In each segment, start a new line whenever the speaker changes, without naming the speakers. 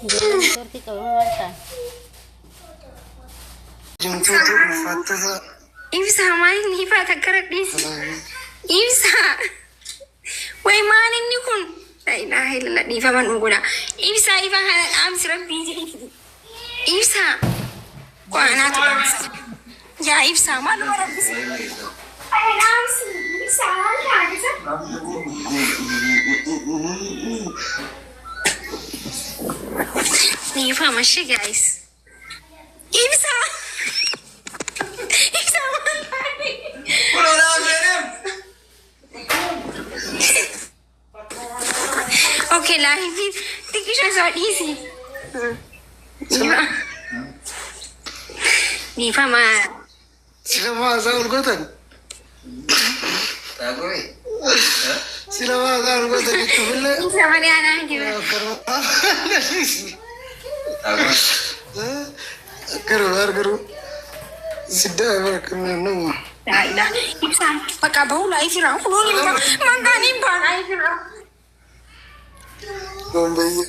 Ijoolleen neetwoorkii qabu maal ta'an?
Jimtuutu ulfaattufa.
Ibsaa maal inni ifaa takka radhiisi. Ibsaa. Way maal inni kun? La ilaaha illallah dhiifama nu godha. Ibsaa ifaa kana dhaamsi rabbii jedhi. Ibsaa. Qo'anaatu dhaamsa. Yaa ibsaa maaluma rabbisi. Kana dhaamsi. Ibsaa maal taatisa? Dhiifama shi guys. Ibsaa. Ibsaa maal taate? Okay, live xiqqisha isaa dhiisi. Dhiifama.
Sila maasaa ol gootan. Sila maasaa ol gootan jechuufillee.
Ibsa malee anaan jira.
Akkanuma argaru. Siddaa bara akkamiin nama.
Laa ilaa. Ibsaan bakka bahu live irraa. Kunuun maqaan hin baa live irraa.
Gombayye.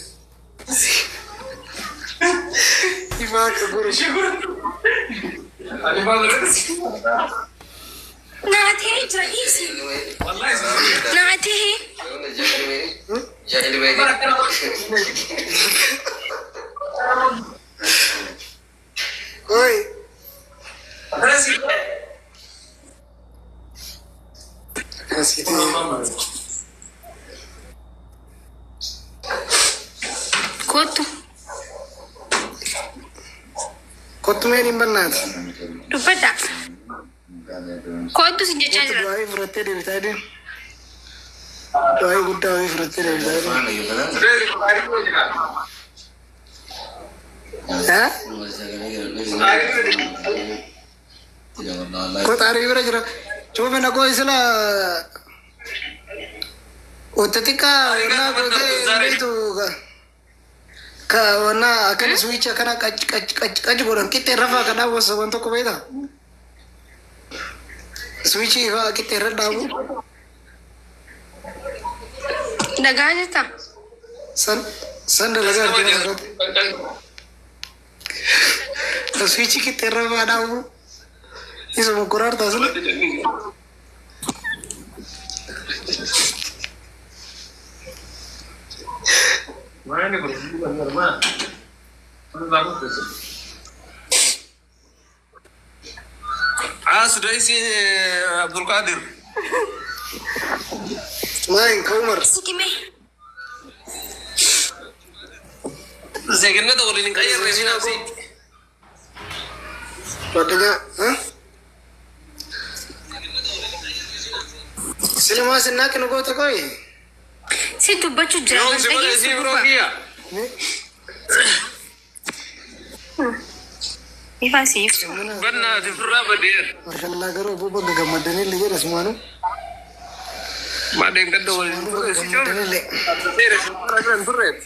Ifaa akka guru.
Naatee jira ibsi. Naatee.
Oi. Akkasitti.
Kottu.
Kottu mee hin bannaati.
Dubbadha. Kottu sin jechaa jira.
Du'aayii fudhattee deebitaa deemu. Du'aayii guddaa wayii fudhattee deebitaa deemu. Qoxaarii bira jira. Cuufi na koo isila wanta xiqqaa wannaa gootee beektu ka wannaa akkana suwicha akkana qac qac qac qac godhan qixxee rafaa kan dhaabatu waan tokko beektaa? Suwichii fa'aa qixxee irra dhaabu.
Dhagaa jirta?
San san dalagaa argina irratti. Suwichii qixxee irra fa'aa dhaabu. Isuma koraartaa sana.
Sudaysi Abdulqaadir.
Maayin ka Umar.
Sikime.
Zeeginnata waliin hin qayyarre si.
ጓደኛ Silmaa sinnaaqi nu goota qoyi.
Si dubbachuu jira.
Yoon si godhe si biroo kiyya.
Ifaa si ibsu.
Bannaati firraa badeer.
Maashallaa garuu abboo bakka gammaddanillee jedha sumaanu.
Maadheen gadda waliin turre si coobe.
Gammaddanillee.
Seera si birraa jiran turreet.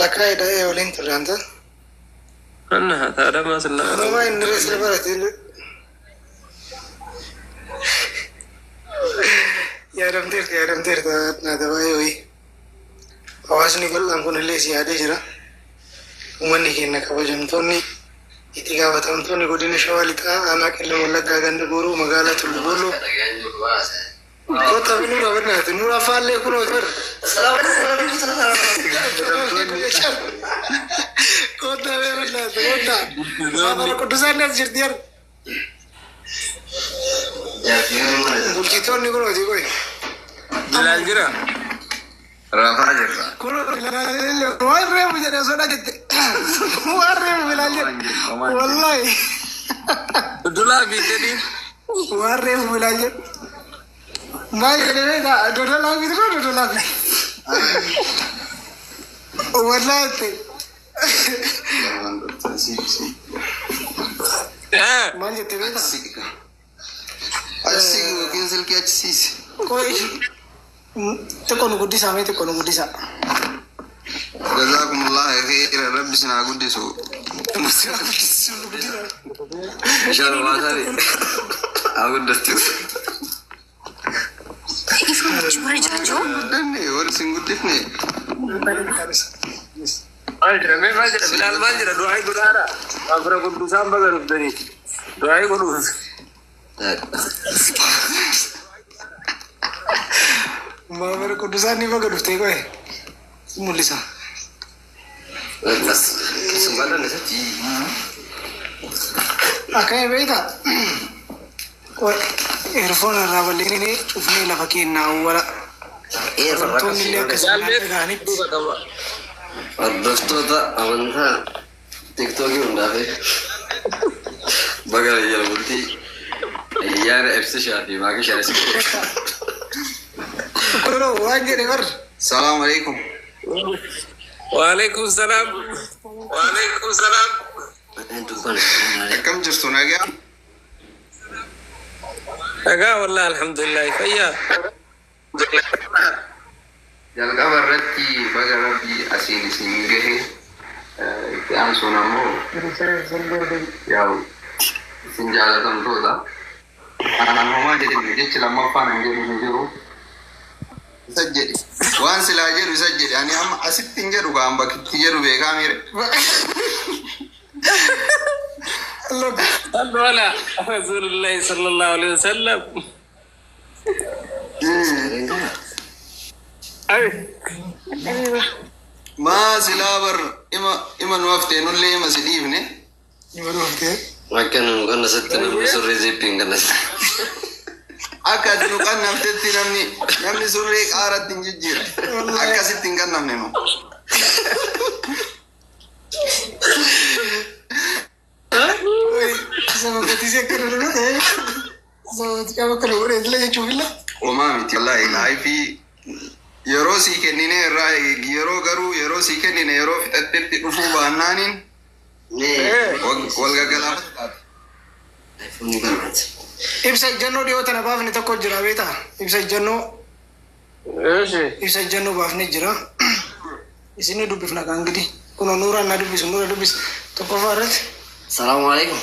Lakkaa hidhee waliin turre anta.
Anna taadhamaa sinnaa.
Nama inni rees barate. Yaadamteerta yaadamteerta naata baay'ee wayii. Hawaasni bal'aan kun illee si yaadee jira. Uummanni keenya kabajamtoonni itti gaafatamtoonni godina Shawaa Lixaa aanaa Qellem Wallaggaa ganda Gooroo magaalaa Tullu Booloo. Kottaa fi nuura bannaati. Nuura afaallee kunoo jira. Kottaa bee bannaati. Kottaa. Maafara Qudusaan as jirti jar. Bulchitoonni kunooti qoy.
Bilaal jira.
Rafaa jirra.
Kunoo waan reefu jedhee osoo dhagette. Waan reefu Bilaal jedhe. Wallaahi.
Dudulaa fi jedhiin.
Waan reefu Bilaal jedhe. Maal jedhee beektaa? Dodolaa fi moo dodolaa fi? Wallaahi. Maal jette beektaa?
Achi siqi yookiin silkii achi siisi.
Qoy. Xiqqoo nu guddisaa mee xiqqoo nu guddisaa.
Jazaakumullaah khairan rabbi isin haa guddisu. Bishaan waasaari. Haa guddattu.
Ifaa
Guddifne.
Maal jira mee maal jira Bilaal maal jira du'aa godhaadha. Afura guddisaan baga dhuftanii du'aa godhuuf.
Maamara Qudusaan ni baga dhuftee qo'e. Mul'isa. Akkami beektaa? Eerfoon irraa balleessinee cufnee lafa keenyaa awwaala. Wantoonni illee akkasuma dhaga'anitti.
Hordoftoota amantaa tiktookii hundaaf baga jala bultii ayyaana ibsishaa fi maakishaa isa.
Kunoo waan jedhe bar.
Salaamu alaikum.
Waalaikum salaam. Waalaikum salaam.
Akkam jirtu nagaa?
Nagaa wallah alhamdulillah fayyaa.
Jalqaba irratti baga rabbii asiin isin gahe itti aansuun ammoo yaa'u isin jaalatamtoota. Kanaan homaa jedhu jechi lammaffaan hin jedhu hin jiru. Isa jedhe waan silaa jedhu isa jedhe ani amma asitti hin jedhu kaan bakkitti jedhu beekaa miire.
صلوا على رسول الله صلى الله عليه وسلم. Ay.
Maa silaa bar ima ima nu haftee nullee ima si dhiifne.
Ni dhuftee.
Akka nu qannasatti namni surree zippiin qannasa.
Akka ati nu qannaftetti namni namni surree qaaratti hin jijjiira. Akkasitti hin qannafne nu.
Sababatti akka nu ta'e. Sababatti qaama kana godhee illee jechuuf illee.
Homaa miti wallaahi laayifii yeroo sii kennine irraa yeroo garuu yeroo sii kennine yeroo fixattetti dhufuu baannaaniin wal gaggalaafata taate.
Ibsa ejjennoo dhiyoo tana baafne tokko jira beektaa? Ibsa ejjennoo ibsa ejjennoo baafne jira. Isin dubbifna kan gidi. Kun nuuraan na dubbisu nuura dubbisu tokkoffaa irratti.
Salaamu alaikum.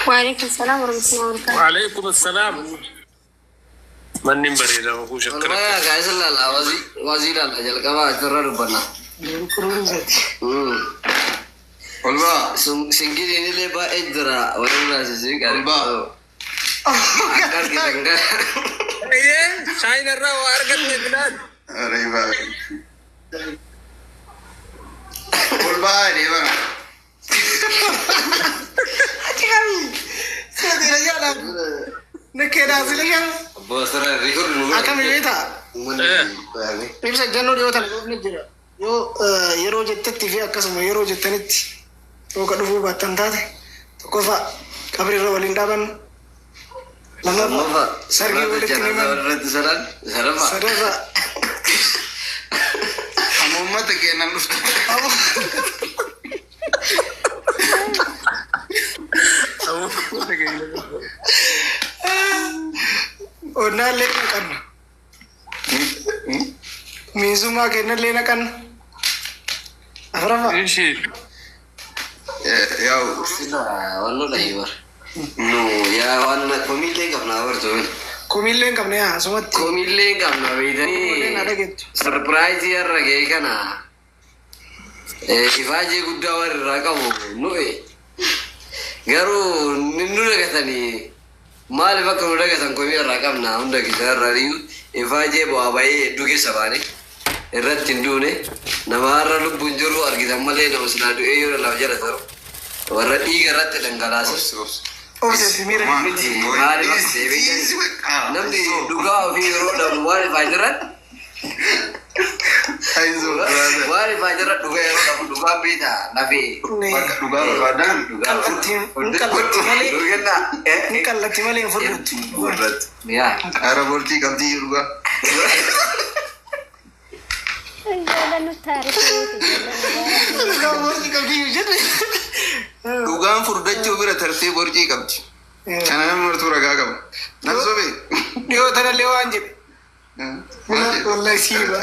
وعليكم السلام ورحمة الله وبركاته.
وعليكم السلام. Manni bareeda makuu shakkara.
Walumaa gaa'isa laala wazii laala jalqaba achirra dubbanna.
Ol baa.
Singiliin illee baay'ee jira walirraa sisiin
Ol baa.
Akka argitan kana.
Chaayinarraa waa argatte Bilaal.
Arriba. Ol baa deebana.
Achi qabi. Sirrii jala. Nikkeedhaa sirrii jala.
Abbaa asirraa riikordi nu
Akkami beektaa? Ibsa ejjennoo dhiyoo tana baafne jira. Yoo yeroo jettetti fi akkasuma yeroo jettanitti yoo ka dhufuu baattan taate tokkoffaa qabri irra waliin dhaabannu. Lammaffaa sargii walitti ni himannu.
Sadaffaa.
Sadaffaa
Amma uummata keenan dhufte.
onnaallee naqanna. Miizummaa kennallee naqanna. Afuraffaa
Ishi.
Yaa'u
Wannoo dhahi bar. Nu yaa waan komiillee qabnaa bartu.
komiillee hin qabne yaa asumatti.
Komiillee qabna
Komiillee na
beeytanii.
dhageettu.
Sarpiraayizii har'a ga'e kana ifaajee guddaa waan irraa qabu nuyi garuu nu dagatanii maaliif akka nu dagatan komii irraa qabna hunda keessa irraa iyyuu ifaajee bu'aa baay'ee hedduu keessa baane irratti hin duune nama har'a lubbuun jiru argitan malee nama silaa du'ee yoo laf jala ta'u warra dhiiga irratti dhangalaase.
Obsi obsi.
Obsi miira.
Miti maaliif akka namni dhugaa ofii yeroo dhabu waan ifaa jiran
Aizu brother.
waan ifaa jiran dhugaa yeroo dhabu dhugaan beektaa lafee.
Bakka dhugaa barbaadan.
Hin qallatti malee hin qallatti malee hin furduttu.
Yaa.
Ara borcii qabdii dhugaa.
Ijoolleen nutti taarikii
Dhugaa borcii qabdi jedhe.
Dhugaan furdachuu bira tartee borcii qabdi. Kana namni martuu ragaa qaba. Nan sobee.
Dhiyoo tanallee waan jedhe. Wallahi siiba.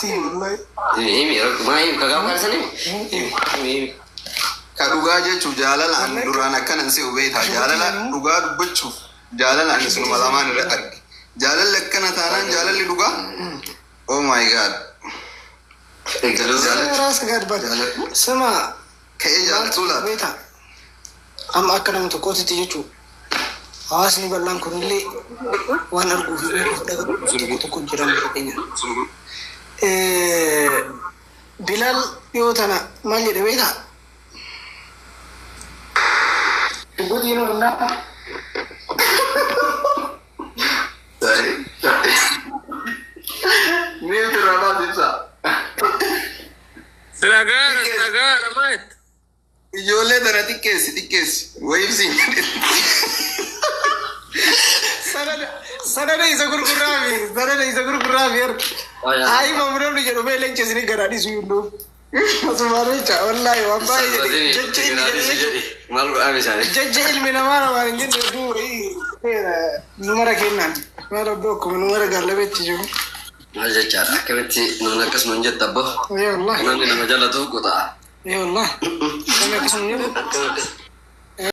Siiba wallahi.
Himi maa himi kagaa kan himi. Himi.
Ka dhugaa jechuuf jaalala an duraan akkanan si beektaa jaalala dhugaa dubbachuuf jaalala ani sunuma lamaan irra arge. Jaalalli akkana taanaan jaalalli dhugaa. Oh my God.
ራስ ጋር ስማ
Ka'ee jaalatu laata?
Beeta amma akka nama tokkootitti jechuun hawaasni bal'aan kunillee waan arguu fi beekuuf dhagahu tokko tokko jiran fakkeenya. Bilaal dhiyoo tana maal jedhe beekaa? Shugguxiin onnaa
Miilti irraa baas ibsaa.
Dhagaadha dhagaadha maayit.
Ijoollee tana xiqqeessi xiqqeessi. Wayiibsi.
Sanada isa gurguraa fi sanada isa gurguraa fi erga. Hayi mamnoonni jedhu mee leenca isin garaa dhiisu yunduu. Asumaan jecha wallaahi waan baay'ee jedhe jecha inni jedhe jechuudha.
Maal godhaan isaanii?
Jecha ilmi namaa namaan hin jenne hedduu wayii numara kennan maal abboo akkuma numara gaallabeetti jiru.
Maal jechaadha? Akkamitti nuun akkas nuun jetta abboo?
Ee wallahi
Namni nama jaalatu qota'a.
Ee wallahi. Namni akkasuma jedhu.